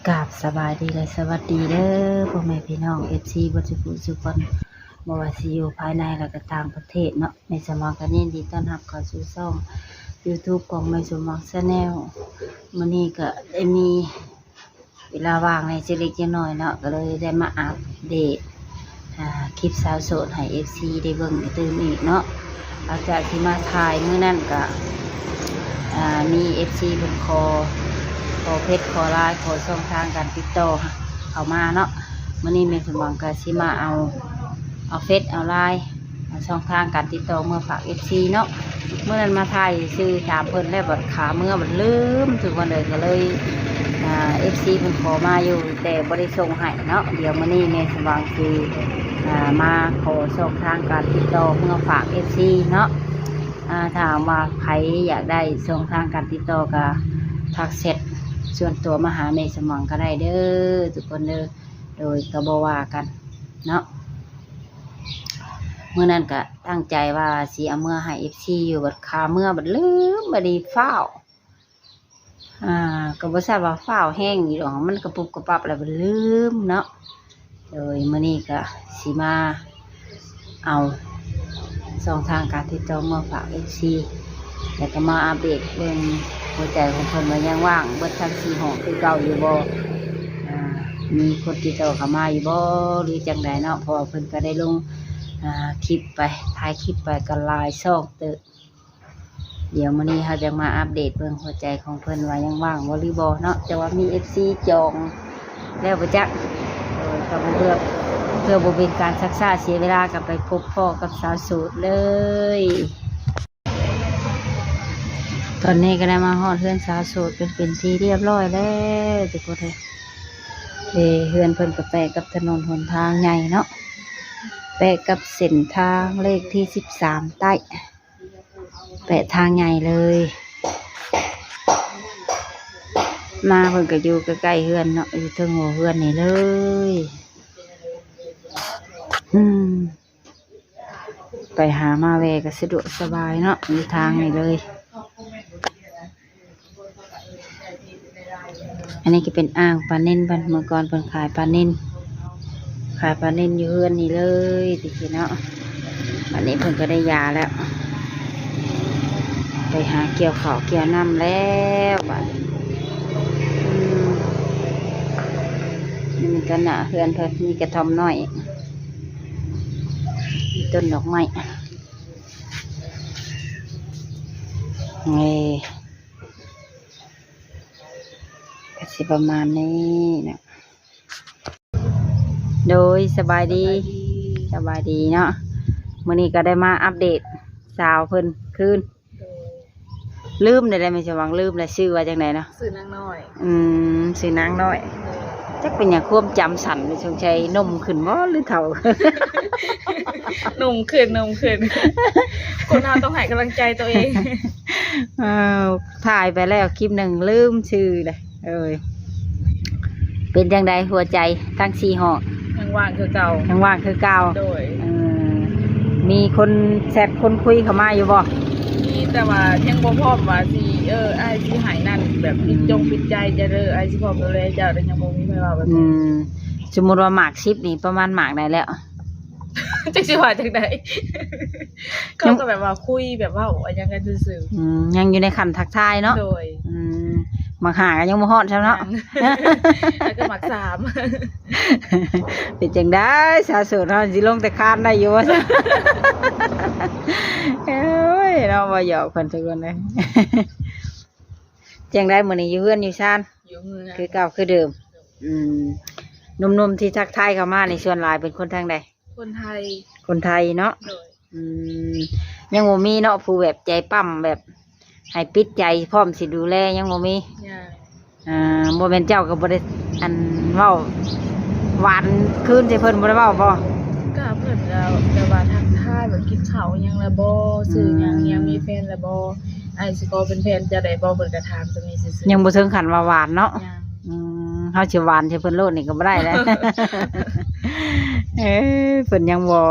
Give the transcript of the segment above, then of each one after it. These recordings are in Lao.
ກາບສະບາຍດີ ແລະ ສະຫວັດດີເດີ ພໍ່ແມ່ພີ່ນ້ອງ ເອັຟຊີ ເບິດສູ່ຜູ້ສູ່ຄົນ ບໍ່ວ່າຊິຢູ່ພາຍໃນ ແລະ ກໍຕ່າງປະເທດເນາະ. ແມ່ສະໝອງກໍຍິນດີຕ້ອນຮັບເຂົ້າສູ່ຊ່ອງຢູທູບຂອງແມ່ສະໝອງ Channel. ມື້ນີ້ກໍໄດ້ມີເວລາວ່າງໃນເລັກໆນ້ອຍໆເນາະ ກໍເລີຍໄດ້ມາອັບເດດ ອ່າ ຄລິບສາວໂສດໃຫ້ເອັຟຊີໄດ້ເບິ່ງຕື່ມອີກເນາະ. ຫຼັງຈາກທີ່ມາຖ່າຍມື້ນັ້ນກໍ ອ່າ ມີເອັຟຊີເພິ່ນຂໍ ຂໍເຟສ ຂໍລາຍ ຂໍຊ່ອງທາງການຕິດຕໍ່ເຂົ້າມາເນາະ. ມື້ນີ້ແມ່ສະໝອງກໍຊິມາເອົາ ເອົາເຟສ ເອົາລາຍ ເອົາຊ່ອງທາງການຕິດຕໍ່ເມືອຝາກເອັຟຊີເນາະ. ມື້ນັ້ນມາຖ່າຍຊື່ຖາມເພິ່ນແລ້ວ ບັດຂາເມືອບັດລືມ ທຸກຄົນເອີຍ. ກໍເລີຍ ອ່າ ເອັຟຊີເພິ່ນຂໍມາຢູ່ ແຕ່ບໍ່ໄດ້ສົ່ງໃຫ້ເນາະ. ດຽວມື້ນີ້ແມ່ສະໝອງຊິ ອ່າ ມາຂໍຊ່ອງທາງການຕິດຕໍ່ເມືອຝາກເອັຟຊີເນາະ. ອ່າ ຖ້າຫາກວ່າໃຜຢາກໄດ້ຊ່ອງທາງການຕິດຕໍ່ ກໍທັກແຊັດສ່ວນຕົວມາຫາແມ່ສະໝອງກໍໄດ້ເດີ ທຸກຄົນເດີ. ໂດຍ ກໍບໍ່ວ່າກັນເນາະ. ມື້ນັ້ນກໍຕັ້ງໃຈວ່າຊິເອົາເມືອໃຫ້ເອັຟຊີຢູ່ ບັດຂາເມືອບັດລືມ ບັດນີ້ຟ້າວ ອ່າ ກໍບໍ່ຊາບວ່າຟ້າວແຮງຢູ່ດອກ ມັນກະປຸບກະປັບແລ້ວມັນລືມເນາະ. ໂດຍ ມື້ນີ້ກໍຊິມາເອົາຊ່ອງທາງການຕິດຕໍ່ມາຝາກເອັຟຊີ ແລ້ວກໍມາອັບເດດເບິ່ງຫົວໃຈຂອງເພິ່ນວ່າຍັງວ່າງເບິດທັງສີ່ຫ້ອງຄືເກົ່າຢູ່ບໍ່ ອ່າ ມີຄົນຕິດຕໍ່ເຂົ້າມາຢູ່ບໍ່ ຫຼືຈັ່ງໃດເນາະ. ເພາະວ່າເພິ່ນກໍໄດ້ລົງ ອ່າ ຄລິບໄປ ຖ່າຍຄລິບໄປກໍຫຼາຍຊ່ອງເຕີບ. ດຽວມື້ນີ້ເຮົາຈະມາອັບເດດເບິ່ງຫົວໃຈຂອງເພິ່ນວ່າຍັງວ່າງບໍ່ຫຼືບໍ່ເນາະ. ແຕ່ວ່າມີເອັຟຊີຈອງແລ້ວບໍ່ຈັກ. ໂດຍ ກໍບໍ່ເພື່ອ ເພື່ອບໍ່ເປັນການຊັກຊ້າເສຍເວລາ ກໍໄປພົບພໍ້ກັບສາວໂສດເລີຍ. ຕອນນີ້ກໍໄດ້ມາຮອດເຮືອນສາວໂສດເປັນ ເປັນທີ່ຮຽບຮ້ອຍແລ້ວ ທຸກຄົນເອີຍ. ເອີ ເຮືອນເພິ່ນກໍແປະກັບຖະໜົນຫົນທາງໃຫຍ່ເນາະ ແປະກັບເສັ້ນທາງເລກທີສິບສາມໃຕ້. ແປະທາງໃຫຍ່ເລີຍ. ມາເພິ່ນກໍຢູ່ໃກ້ໆເຮືອນເນາະ ຢູ່ເທິງຫົວເຮືອນນີ້ເລີຍ. ອືມ ໄປຫາມາແວ່ກໍສະດວກສະບາຍເນາະ ຢູ່ທາງນີ້ເລີຍ. ອັນນີ້ກໍເປັນອ່າງປານິນເພິ່ນ ເມື່ອກ່ອນເພິ່ນຂາຍປານິນ ຂາຍປານິນຢູ່ເຮືອນນີ້ເລີຍແຕ່ກີ້ເນາະ. ບັດນີ້ເພິ່ນກໍໄດ້ຢາແລ້ວ ໄປຫາກ່ຽວເຂົ້າກ່ຽວນ້ຳແລ້ວບັດນີ້. ອືມ ນີ້ກໍໜ້າເຮືອນເພິ່ນ ມີກະທ່ອມນ້ອຍ ມີຕົ້ນດອກໄມ້ ນີ້ ກໍຊິປະມານນີ້ເນາະ. ໂດຍ ສະບາຍດີ ສະບາຍດີ ສະບາຍດີເນາະ. ມື້ນີ້ກໍໄດ້ມາອັບເດດສາວເພິ່ນຄືນ. ໂດຍ ລືມໄດ້ແລ້ວ ແມ່ນຊິຫວັງລືມແລ້ວ ຊື່ວ່າຈັ່ງໃດເນາະ? ຊື່ນາງນ້ອຍ. ອືມ ຊື່ນາງນ້ອຍ. ໂດຍ ຈັກເປັນຫຍັງຄວາມຈຳສັ້ນ ສົງໄສໜຸ່ມຂຶ້ນບໍ່ ຫຼືເຖົ້າ? ໜຸ່ມຂຶ້ນ ໜຸ່ມຂຶ້ນ. ຄົນເຮົາຕ້ອງໃຫ້ກຳລັງໃຈຕົວເອງ. ເອີ ຖ່າຍໄປແລ້ວຄລິບໜຶ່ງ ລືມຊື່ເດ້. ເອີຍ ເປັນຈັ່ງໃດຫົວໃຈທັງສີ່ຫ້ອງ? ຍັງວ່າງຄືເກົ່າ. ຍັງວ່າງຄືເກົ່າ. ໂດຍ ເອີ ມີຄົນແຊັດຄົນຄຸຍເຂົ້າມາຢູ່ບໍ່? ມີ ແຕ່ວ່າຍັງບໍ່ພ້ອມວ່າຊິ ເອີ ອ້າຍຊິໃຫ້ນັ້ນ ແບບ ອືມ ປິດຈົງປິດໃຈຈະເດີ ອ້າຍຊິພ້ອມດູແລເຈົ້າ ແຕ່ຍັງບໍ່ມີໃຜເວົ້າແບບນັ້ນ. ອືມ ສົມມຸດວ່າໝາກສິບນີ້ ປະມານໝາກໃດແລ້ວ? ຈັກຊິວ່າຈັ່ງໃດ ເຂົາກໍແບບວ່າຄຸຍແບບເວົ້າຫຍັງກັນຊື່ໆ. ອືມ ຍັງຢູ່ໃນຂັ້ນທັກທາຍເນາະ. ໂດຍ ອືມ ໝາກຫ້າກໍຍັງບໍ່ຮອດຊ້ຳເນາະ. ຍັງ ແລ້ວກໍໝາກສາມ. ເປັນຈັ່ງໃດສາວໂສດເຮົາຊິລົງແຕ່ຄານໄດ້ຢູ່ບໍ່ຊັ້ນ? ເອີຍເນາະ ບໍ່ຫຍອກເພິ່ນທຸກຄົນເອີຍ. ຈັ່ງໃດມື້ນີ້ຢູ່ເຮືອນຢູ່ຊານ? ຢູ່ເຮືອນ ຄືເກົ່າຄືເດີມ. ອືມ ໜຸ່ມໆທີ່ທັກທາຍເຂົ້າມານີ້ ສ່ວນຫຼາຍເປັນຄົນທາງໃດ? ຄົນໄທ. ຄົນໄທເນາະ. ໂດຍ ອືມ ຍັງບໍ່ມີເນາະ ຜູ້ແບບໃຈປ້ຳ ແບບໃຫ້ປິດໃຈ ພ້ອມຊິດູແລ ຍັງບໍ່ມີ. ຍັງ ອ່າ ບໍ່ແມ່ນເຈົ້າກໍບໍ່ໄດ້ ອັນ ເວົ້າຫວານຄືນໃສ່ເພິ່ນ ບໍ່ໄດ້ເວົ້າບໍ່? ກໍເພິ່ນກໍແບບວ່າທັກທາຍ ແບບກິນເຂົ້າຫຍັງແລ້ວບໍ່ ອືມ ຊື່ຫຍັງ ຍັງມີແຟນແລ້ວບໍ່ ອ້າຍຊິຂໍເປັນແຟນເຈົ້າໄດ້ບໍ່ ເພິ່ນກໍຖາມສ່ຳນີ້ຊື່ໆ. ຍັງບໍ່ເຖິງຂັ້ນວ່າຫວານເນາະ. ຍັງ ອືມ ເຮົາຊິຫວານໃສ່ເພິ່ນໂລດນີ້ກໍບໍ່ໄດ້ແລ້ວ. ເອີ ເພິ່ນຍັງບໍ່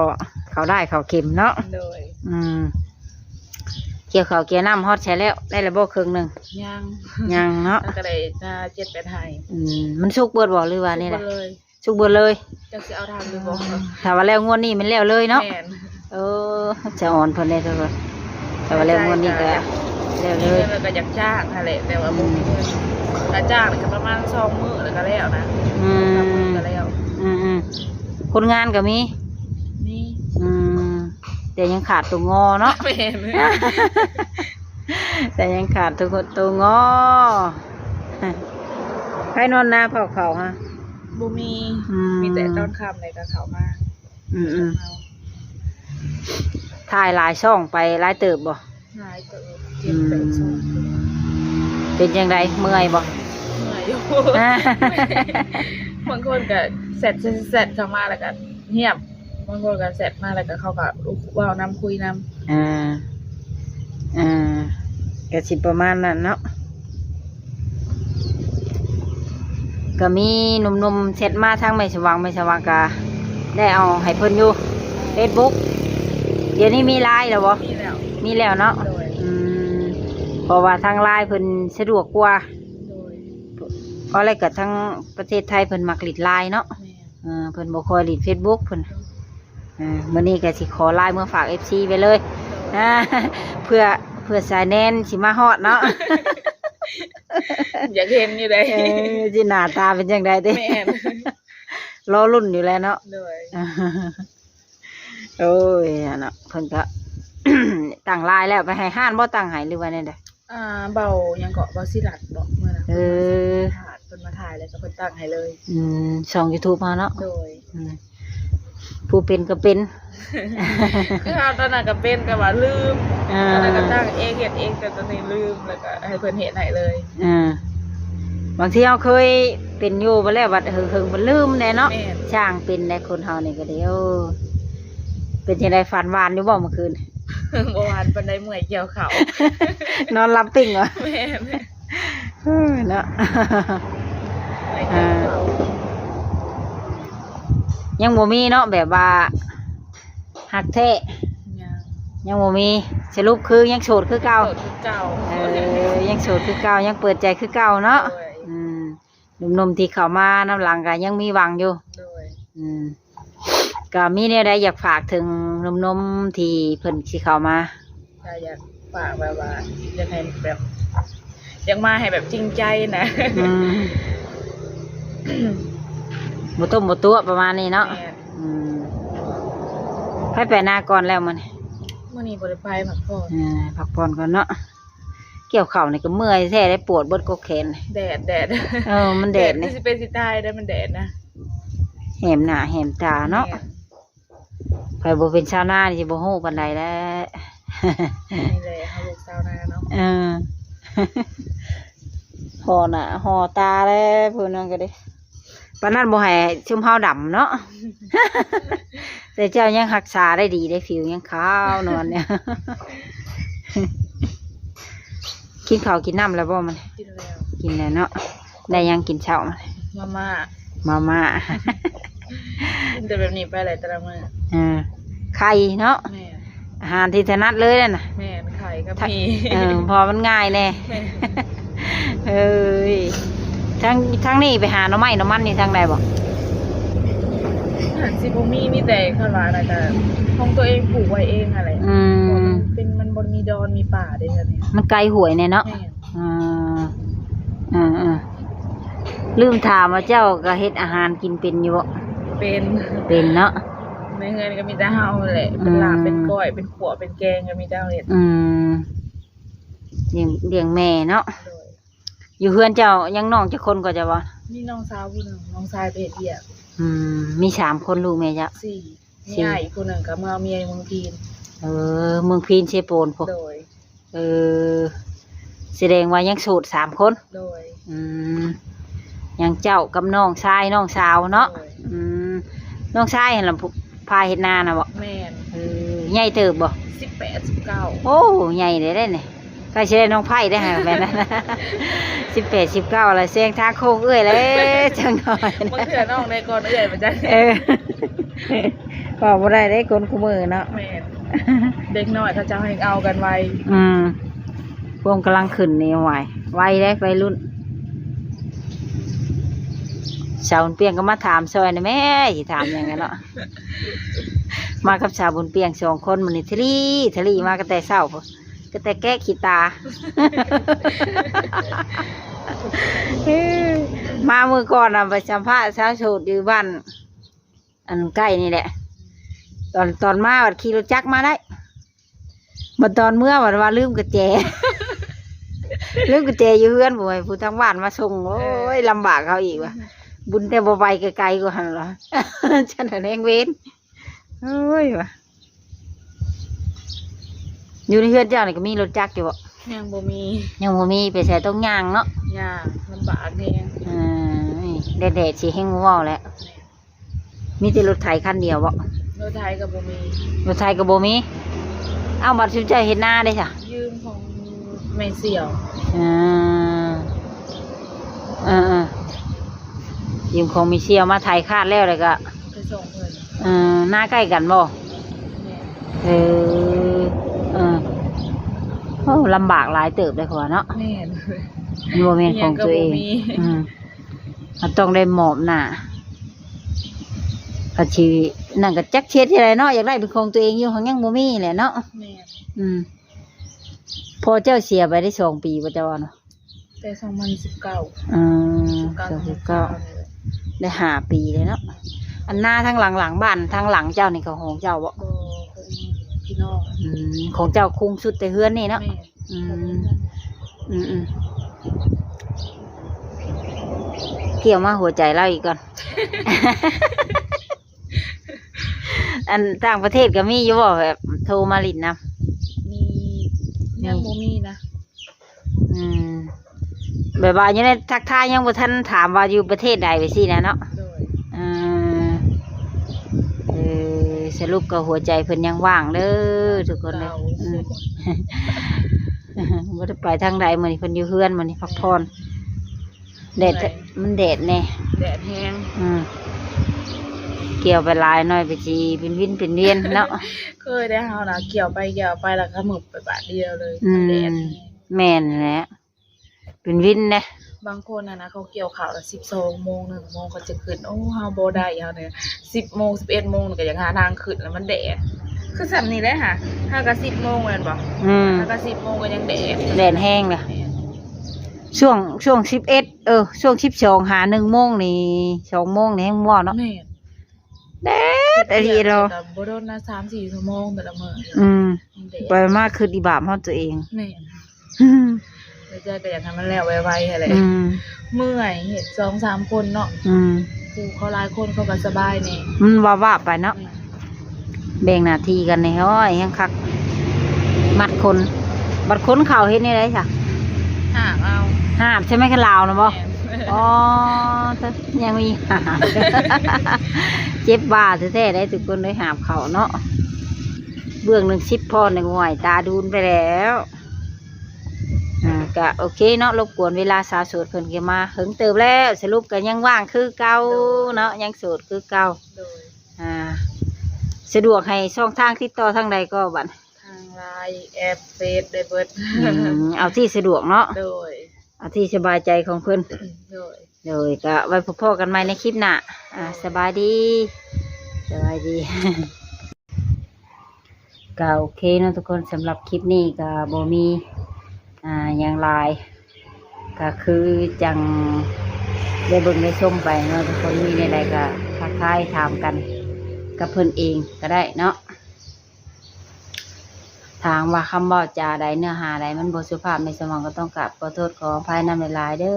ເຂົ້າດ້າຍເຂົ້າເຂັມເນາະ. ໂດຍ ອືມ ກ່ຽວເຂົ້າກ່ຽວນ້ຳຮອດໃສແລ້ວ? ໄດ້ແລ້ວບໍ່ເຄິ່ງໜຶ່ງ? ຍັງ ຍັງເນາະ ມັນກໍໄດ້ ອ່າ ເຈັດແປດໄຮ່. ອືມ ມັນສຸກເບິດບໍ່ ຫຼືວ່າແນວໃດ? ສຸກເບິດເລີຍ ສຸກເບິດເລີຍ. ຈັກຊິເອົາທັນຫຼືບໍ່? ຖ້າວ່າແລ້ວງວດນີ້ແມ່ນແລ້ວເລີຍເນາະ? ແມ່ນ. ເອີ ສະອອນເພິ່ນແດ່ເດີ ຖ້າວ່າແລ້ວງວດນີ້ກໍແລ້ວເລີຍ. ແລ້ວກໍຢາກຈ້າງຫັ້ນແຫຼະ ແຕ່ວ່າບໍ່ມີເງິນ. ອືມ ຄ່າຈ້າງນີ້ກໍປະມານສອງມື້ແລ້ວກໍແລ້ວນະ. ອືມ ສອງສາມມື້ກໍແລ້ວ. ອືມໆ ຄົນງານກໍມີ? ມີ. ອືມ ແຕ່ຍັງຂາດຕົວງໍເນາະ? ແມ່ນ ແຕ່ຍັງຂາດຕົວ ຕົວງໍ. ໃຜນອນນາເຜົາເຂົ້າຮະ? ບໍ່ມີ. ອືມ ມີແຕ່ຕອນຄ່ຳແລ້ວກໍເຂົ້າມາ. ອືມໆ ເຮົາຖ່າຍຫຼາຍຊ່ອງໄປຫຼາຍເຕີບບໍ່? ຫຼາຍເຕີບ ເຈັດແປດຊ່ອງ. ອືມ ເປັນຈັ່ງໃດ ເມື່ອຍບໍ່? ເມື່ອຍຢູ່. ບາງຄົນກໍແຊັດ ແຊັດ ແຊັດເຂົ້າມາແລ້ວກໍງຽບ ບາງຄົນກໍແຊັດມາແລ້ວກໍເຂົາກໍເວົ້ານຳ ຄຸຍນຳ. ອ່າ ອ່າ ກໍຊິປະມານນັ້ນເນາະ. ກໍມີໜຸ່ມໆແຊັດມາທາງແມ່ສະຫວ່າງ ແມ່ສະຫວ່າງກໍໄດ້ເອົາໃຫ້ເພິ່ນຢູ່ເຟສບຸກ. ດຽວນີ້ມີລາຍແລ້ວບໍ່? ມີແລ້ວ ມີແລ້ວເນາະ. ໂດຍ. ອືມ ເພາະວ່າທາງລາຍເພິ່ນສະດວກກວ່າ. ໂດຍ. ເພາະແລ້ວກໍທາງປະເທດໄທເພິ່ນມັກຫຼິ້ນລາຍເນາະ. ແມ່ນ. ເອີ ເພິ່ນບໍ່ຄ່ອຍຫຼິ້ນເຟສບຸກເພິ່ນ. ອ່າ ມື້ນີ້ກໍຊິຂໍລາຍເມືອຝາກເອັຟຊີໄວ້ເລີຍ. ໂດຍ. ອ່າ ເພື່ອ ເພື່ອສາຍແນນຊິມາຮອດເນາະ. ຢາກເຫັນຢູ່ເດ້. ເອີ ຊິໜ້າຕາເປັນຈັ່ງໃດຕິ? ແມ່ນ. ລໍລຸ້ນຢູ່ແຫຼະເນາະ. ໂດຍ. ໂອ້ຍ ອັນເນາະ ເພິ່ນກໍຕັ້ງລາຍແລ້ວ ໄປໃຫ້ຮ້ານບໍ່ຕັ້ງໃຫ້ ຫຼືວ່າແນວໃດ? ອ່າ ເບົາຫຍັງເກາະ ເບົາສີລັດບໍ ມື້ນັ້ນ. ເອີ ເພິ່ນມາຖ່າຍ ເພິ່ນມາຖ່າຍແລ້ວກໍເພິ່ນຕັ້ງໃຫ້ເລີຍ. ອືມ ຊ່ອງຢູທູບເຮົາເນາະ. ໂດຍ. ອືມ ຜູ້ເປັນກໍເປັນ ຄືເຮົາຕອນນັ້ນກໍເປັນ ແຕ່ວ່າລືມ. ອ່າ ຕອນນັ້ນກໍຕັ້ງເອງ ເຮັດເອງ ແຕ່ຕອນນີ້ລືມ ແລ້ວກໍໃຫ້ເພິ່ນເຮັດໃຫ້ເລີຍ. ອ່າ ບາງທີເຮົາເຄີຍເປັນຢູ່ ບັດແລ້ວບັດເຫິງໆ ມັນລືມແດ່ເນາະ. ແມ່ນ. ຊ່າງເປັນແດ່ ຄົນເຮົານີ້ກໍດີ. ໂອ້ ເປັນຈັ່ງໃດ ຝັນຫວານຢູ່ບໍ່ມື້ຄືນ? ບໍ່ຫວານປານໃດ ເມື່ອຍກ່ຽວເຂົ້າ. ນອນຫຼັບປິ້ງຫວາ? ແມ່ນ. ເອີ ເນາະ ເມື່ອຍກ່ຽວເຂົ້າ. ອ່າ ຍັງບໍ່ມີເນາະ ແບບວ່າຮັກແທ້. ຍັງ ຍັງບໍ່ມີ. ສະຫຼຸບຄືຍັງໂສດຄືເກົ່າ? ໂສດຄືເກົ່າ. ເອີ ຍັງໂສດຄືເກົ່າ ຍັງເປີດໃຈຄືເກົ່າເນາະ. ໂດຍ. ອືມ ໜຸ່ມໆທີ່ເຂົ້າມານຳຫຼັງກໍຍັງມີຫວັງຢູ່. ໂດຍ. ອືມ ກໍມີແນວໃດຢາກຝາກເຖິງໜຸ່ມໆທີ່ເພິ່ນຊິເຂົ້າມາ? ກໍຢາກຝາກແບບວ່າ ຢາກໃຫ້ແບບ ຢາກມາໃຫ້ແບບຈິງໃຈນະ. ອືມ ບໍ່ຕົ້ມບໍ່ຕົວະປະມານນີ້ເນາະ. ແມ່ນ. ອືມ ໃຜໄປນາກ່ອນແລ້ວມື້ນີ້? ມື້ນີ້ບໍ່ໄດ້ໄປ ພັກຜ່ອນ. ເອີ ພັກຜ່ອນກ່ອນເນາະ. ກ່ຽວເຂົ້ານີ້ກໍເມື່ອຍແທ້ເດ້ ປວດເບິດກົກແຂນ. ແດດ ແດດ. ເອີ ມັນແດດ ແດດນີ້ ຄືຊິເປັນຊິຕາຍເດ້ ມັນແດດນະ. ແຫມໜ້າແຫມຕາເນາະ. ແມ່ນ. ໃຜບໍ່ເປັນຊາວນານີ້ຊິບໍ່ຮູ້ປານໃດແຫຼະ. ນີ້ແຫຼະ ເຮົາລູກຊາວນາເນາະ. ເອີ ຫໍ່ໜ້າຫໍ່ຕາແລ້ວ ຜູ້ນັ້ນກໍດີ. ປານນັ້ນບໍ່ໃຫ້ຊຸມເຮົາດຳເນາະ. ແຕ່ເຈົ້າຍັງຮັກສາໄດ້ດີເດ້ ຜິວຍັງຂາວນວນຢູ່. ກິນເຂົ້າກິນນ້ຳແລ້ວບໍ່ມື້ນີ້? ກິນແລ້ວ. ກິນແລ້ວເນາະ. ໄດ້ຫຍັງກິນເຊົ້າ? ມາມ່າ. ມາມ່າ. ກິນແຕ່ແບບນີ້ໄປແຫຼະແຕ່ລະມື້. ເອີ ໄຂ່ເນາະ. ແມ່ນ. ອາຫານທີ່ຖະໜັດເລີຍນັ້ນນະ. ແມ່ນ ໄຂ່ກັບໝີ່. ເອີ ເພາະມັນງ່າຍແດ່. ແມ່ນ. ເອີຍ ທາງ ທາງນີ້ໄປຫາໜໍ່ໄມ້ໜໍ່ມັນນີ້ທາງໃດບໍ່? ອາຫານຊິບໍ່ມີ ມີແຕ່ຄັນວ່ານັ້ນກະຂອງຕົວເອງປູກໄວ້ເອງຫັ້ນແຫຼະ. ອືມ ເພາະມັນເປັນ ມັນບໍ່ມີດອນມີປ່າເດ້ແຖວນີ້. ມັນໄກຫ້ວຍແດ່ເນາະ. ແມ່ນ. ອືມ ເອີໆ ລືມຖາມວ່າເຈົ້າກໍເຮັດອາຫານກິນເປັນຢູ່ບໍ່? ເປັນ. ເປັນເນາະ. ໃນເຮືອນກໍມີແຕ່ເຮົາແຫຼະ ເປັນລາບ ອືມ ເປັນກ້ອຍ ເປັນຂົ້ວ ເປັນແກງ ກໍມີແຕ່ເຮົາເຮັດ. ອືມ ລ້ຽງ ລ້ຽງແມ່ເນາະ. ໂດຍ. ຢູ່ເຮືອນເຈົ້າຍັງນ້ອງຈັກຄົນກໍເຈົ້າວ່າ? ມີນ້ອງສາວຜູ້ໜຶ່ງ ນ້ອງຊາຍໄປເຮັດວຽກ. ອືມ ມີສາມຄົນ ລູກແມ່ເຈົ້າ? ສີ່. ມີ ສີ່ ອ້າຍອີກຜູ້ໜຶ່ງກໍເມືອເມຍຢູ່ເມືອງພີນ. ເອີ ເມືອງພີນເຊໂປນພຸ້ນ. ໂດຍ. ເອີ ສະແດງວ່າຍັງໂສດສາມຄົນ. ໂດຍ. ອືມ ຍັງເຈົ້າກັບນ້ອງຊາຍ ນ້ອງສາວເນາະ. ໂດຍ. ອືມ ນ້ອງຊາຍຫັ້ນລະ ພາເຮັດນານະບໍ? ແມ່ນ. ເອີ ໃຫຍ່ເຕີບບໍ? ສິບແປດ ສິບເກົ້າ. ໂອ້ ໃຫຍ່ເດ້ເດ້ນີ້. ໃກ້ຊິໄດ້ນ້ອງໃພ້ໄດ້ຫາແມ່ນນັ້ນ ສິບແປດ ສິບເກົ້າ ລະແຊງທາງໂຄ້ງເອື້ອຍແລ້ວຈັກໜ້ອຍ. ບາງເທື່ອນ້ອງໄດ້ກ່ອນເອື້ອຍວ່າຊັ້ນ. ເອີ ເວົ້າບໍ່ໄດ້ເດ້ຄົນຄູ່ມື້ເນາະ. ແມ່ນ. ເດັກນ້ອຍເຂົາເຈົ້າແຮ່ງເອົາກັນໄວ. ອືມ ພວກກຳລັງຂຶ້ນນີ້ ຫວາຍ ໄວເດ້ໄວລຸ້ນ. ສາວບຸນປ່ຽງກໍມາຖາມຊ່ອຍນະແມ້ ຊິຖາມຫຍັງກັນເນາະ. ມາກັບສາວບຸນປ່ຽງສອງຄົນ ມື້ນີ້ທະລີທະລີມາຕັ້ງແຕ່ເຊົ້າພຸ້ນ ກໍແຕ່ແກະຂີ້ຕາ. ມາມື້ກ່ອນນະ ໄປສຳພາດສາວໂສດຢູ່ບ້ານ ອັນໃກ້ນີ້ແຫຼະ. ຕອນ ຕອນມາບັດຂີ່ລົດຈັກມາໄດ້ ບັດຕອນເມືອບັດວ່າລືມກະແຈ ລືມກະແຈຢູ່ເຮືອນ ບໍ່ໃຫ້ຜູ້ທາງບ້ານມາສົ່ງ. ໂອ້ຍ ເອີ ລຳບາກເຮົາອີກວ່າ ບຸນແຕ່ບໍ່ໄປໄກໆກວ່າຫັ້ນລະ ຈັ່ງນັ້ນແຮງເວນ. ໂອ້ຍວ່າ ຢູ່ໃນເຮືອນເຈົ້ານີ້ກໍມີລົດຈັກຢູ່ບໍ່? ຍັງບໍ່ມີ ຍັງບໍ່ມີ. ໄປໃສຕ້ອງຍ່າງເນາະ ຍ່າງລຳບາກແຮງ. ເອີ ແດດໆຊິແຮງບໍ່ເວົ້າແຫຼະ. ມີແຕ່ລົດໄຖຄັນດຽວບໍ? ລົດໄຖກໍບໍ່ມີ ລົດໄຖກໍບໍ່ມີ. ເອົ້າ ບັດຊຸມເຈົ້າເຮັດນາເດ້ຊະ? ຢືມຂອງແມ່ສ່ຽວ. ເອີ ເອີໆ ຢືມຂອງແມ່ສ່ຽວມາໄຖຄາດແລ້ວ ແລ້ວກໍໄປສົ່ງເພິ່ນ. ເອີ ນາໃກ້ກັນບໍ? ແມ່ນ. ເອີ ເອີ ໂອ້ ລຳບາກຫຼາຍເຕີບເດ້ ເຂົາວ່າເນາະ. ແມ່ນ. ມັນບໍ່ແມ່ນຂອງຕົວເອງ. ອີຫຍັງກໍບໍ່ມີ. ອືມ ເຮົາຕ້ອງໄດ້ມອບໜ້າ ກໍຊິ ນັ້ນກໍຈັກເຮັດຈັ່ງໃດເນາະ ຢາກໄດ້ເປັນຂອງຕົວເອງຢູ່ ຫາກຍັງບໍ່ມີແຫຼະເນາະ. ແມ່ນ. ອືມ ພໍ່ເຈົ້າເສຍໄປໄດ້ສອງປີບໍ່ ເຈົ້າວ່າເນາະ? ແຕ່ສອງພັນສິບເກົ້າ. ອືມ ສອງພັນສິບເກົ້າ ໄດ້ຫ້າປີແລ້ວເນາະ. ອັນນາທາງຫຼັງ ຫຼັງບ້ານທາງຫຼັງເຈົ້ານີ້ ຂອງເຈົ້າບໍ່? ບໍ່ ຂອງພີ່ນ້ອງ. ອືມ ຂອງເຈົ້າຄຸງສຸດແຕ່ເຮືອນນີ້ເນາະ. ແມ່ນ. ອືມ ອືມໆ ກ່ຽວມາຫົວໃຈລາວອີກກ່ອນ. ອັນຕ່າງປະເທດກໍມີຢູ່ບໍ່ ແບບໂທມາຫຼິ້ນນຳ? ມີ ຍັງບໍ່ມີນະ. ອືມ ແບບວ່າຢູ່ໃນທັກທາຍ ຍັງບໍ່ທັນຖາມວ່າຢູ່ປະເທດໃດ ແບບຊີ້ນະເນາະ. ໂດຍ. ເອີ ເອີ ສະຫຼຸບກໍຫົວໃຈເພິ່ນຍັງວ່າງເດີທຸກຄົນເດີ. ອືມ ບໍ່ໄດ້ໄປທາງໃດ ມື້ນີ້ເພິ່ນຢູ່ເຮືອນ ມື້ນີ້ພັກຜ່ອນ. ແດດ ເມື່ອຍ ມັນແດດແດ່ ແດດແຮງ. ອືມ ກ່ຽວໄປຫຼາຍໜ້ອຍໄປຊິເປັນວິນເປັນວຽນເນາະ. ເຄີຍໄດ້ເຮົານະ ກ່ຽວໄປກ່ຽວໄປ ແລ້ວກໍມືບໄປບາດດຽວເລີຍ. ອືມ ມັນແດດ. ແມ່ນແຫຼະ ເປັນວິນເດ້. ບາງຄົນຫັ້ນນະ ເຂົາກ່ຽວເຂົ້າລະສິບສອງໂມງ ໜຶ່ງໂມງ ເຂົາຈະຂຶ້ນ. ໂອ້ ເຮົາບໍ່ໄດ້ ເຮົານີ້ສິບໂມງ ສິບເອັດໂມງ ກໍຢາກຫາທາງຂຶ້ນ ແລ້ວມັນແດດ. ຄືສ່ຳນີ້ແຫຼະຫາ ຫາກໍສິບໂມງແມ່ນບໍ່? ອືມ ຫາກໍສິບໂມງກໍຍັງແດດ ແດດແຮງລະ. ແມ່ນ. ຊ່ວງ ຊ່ວງສິບເອັດ ເອີ ຊ່ວງສິບສອງຫາໜຶ່ງໂມງນີ້ ສອງໂມງນີ້ແຮງບໍ່ເນາະ. ແມ່ນ. ແດດອີ່ຫຼີເນາະ. ບໍ່ດົນນະ ສາມສີ່ຊົ່ວໂມງແຕ່ລະມື້. ອືມ ແດດ. ໄປມາຄືອີບາບເຮົາຕົວເອງ. ແມ່ນ. ໃນໃຈກໍຢາກໃຫ້ມັນແລ້ວໄວໆຫັ້ນແຫຼະ. ອືມ ເມື່ອຍ ເຮັດສອງສາມຄົນເນາະ. ອືມ ຜູ້ເຂົາຫຼາຍຄົນເຂົາກໍສະບາຍແດ່. ມັນວາບໆໄປເນາະ. ແມ່ນ. ແບ່ງໜ້າທີ່ກັນແດ່. ໂອ້ຍ ແຮງຄັກ ມັດຄົນ. ບັດຂົນເຂົ້າເຮັດແນວໃດຊະ? ຫາບເອົາ. ຫາບໃຊ່ໄໝ? ຄັນລາວນະບໍ່? ແມ່ນ. ອໍ ຍັງມີຫາບ. ເຈັບບ່າແທ້ໆໄດ໋ທຸກຄົນເອີຍ ຫາບເຂົ້າເນາະ. ເບື້ອງໜຶ່ງສິບທ່ອນນີ້ ໂອ້ຍ ຕາດູນໄປແລ້ວ. ອ່າ ກະໂອເຄເນາະ ລົບກວນເວລາສາວໂສດເພິ່ນກໍມາເຫິງເຕີບແລ້ວ. ສະຫຼຸບກໍຍັງວ່າງຄືເກົ່າເນາະ ຍັງໂສດຄືເກົ່າ. ໂດຍ. ອ່າ ສະດວກໃຫ້ຊ່ອງທາງຕິດຕໍ່ທາງໃດກໍບັດ? ທາງ LINE ແອັບ ເຟສ ໄດ້ເບິດ. ອືມ ເອົາທີ່ສະດວກເນາະ. ໂດຍ. ເອົາທີ່ສະບາຍໃຈຂອງເພິ່ນ. ໂດຍ. ໂດຍ ກະໄວ້ພົບພໍ້ກັນໃໝ່ໃນຄລິບໜ້າ. ອ່າ ໂດຍ. ສະບາຍດີ ສະບາຍດີ. ກໍໂອເຄເນາະທຸກຄົນ ສຳລັບຄລິບນີ້ກໍບໍ່ມີ ອ່າ ຫຍັງຫຼາຍ ກໍຄືຈັ່ງໄດ້ເບິ່ງໄດ້ຊົມໄປເນາະທຸກຄົນ. ມີແນວໃດກໍທັກທາຍຖາມກັນກັບເພິ່ນເອງກໍໄດ້ເນາະ. ຖ້າຫາກວ່າຄຳເວົ້າຈາໃດ ເນື້ອຫາໃດມັນບໍ່ສຸພາບ ແມ່ສະໝອງກໍຕ້ອງກາບຂໍໂທດຂໍອະໄພນຳຫຼາຍໆເດີ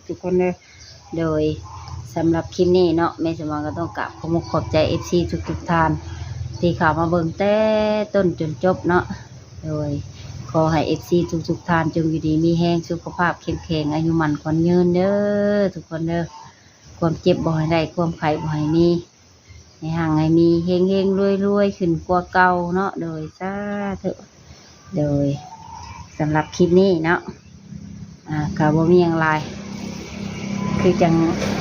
ທຸກຄົນເດີ. ໂດຍ ສຳລັບຄລິບນີ້ເນາະ ແມ່ສະໝອງກໍຕ້ອງກາບຂອບມຸກຂອບໃຈເອັຟຊີທຸກໆທ່ານ ທີ່ເຂົ້າມາເບິ່ງແຕ່ຕົ້ນຈົນຈົບເນາະ. ໂດຍ ຂໍໃຫ້ເອັຟຊີທຸກໆທ່ານ ຈົ່ງຢູ່ດີມີແຮງ ສຸຂະພາບເຂັ້ມແຂງ ອາຍຸໝັ້ນຂວັນຍືນເດີທຸກຄົນເດີ. ຄວາມເຈັບບໍ່ໃຫ້ໄດ້ ຄວາມໄຂ້ບໍ່ໃຫ້ມີ ໃຫ້ຮັ່ງໃຫ້ມີ ເຮັງໆລວຍໆຂຶ້ນກວ່າເກົ່າເນາະ. ໂດຍ ສາທຸ. ໂດຍ ສຳລັບຄລິບນີ້ເນາະ ອ່າ ກໍບໍ່ມີຫຍັງຫຼາຍ ຄືຈັ່ງ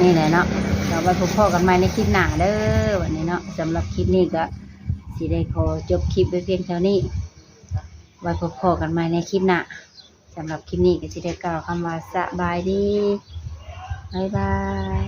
ນີ້ແຫຼະເນາະ. ກໍໄວ້ພົບພໍ້ກັນໃໝ່ໃນຄລິບໜ້າເດີ ບັດນີ້ເນາະ. ສຳລັບຄລິບນີ້ກໍ ຊິໄດ້ຂໍຈົບຄລິບໄວ້ພຽງເທົ່ານີ້ ໄວ້ພົບພໍ້ກັນໃໝ່ໃນຄລິບໜ້າ. ສຳລັບຄລິບນີ້ກໍຊິໄດ້ກ່າວຄຳວ່າສະບາຍດີ ບາຍບາຍ.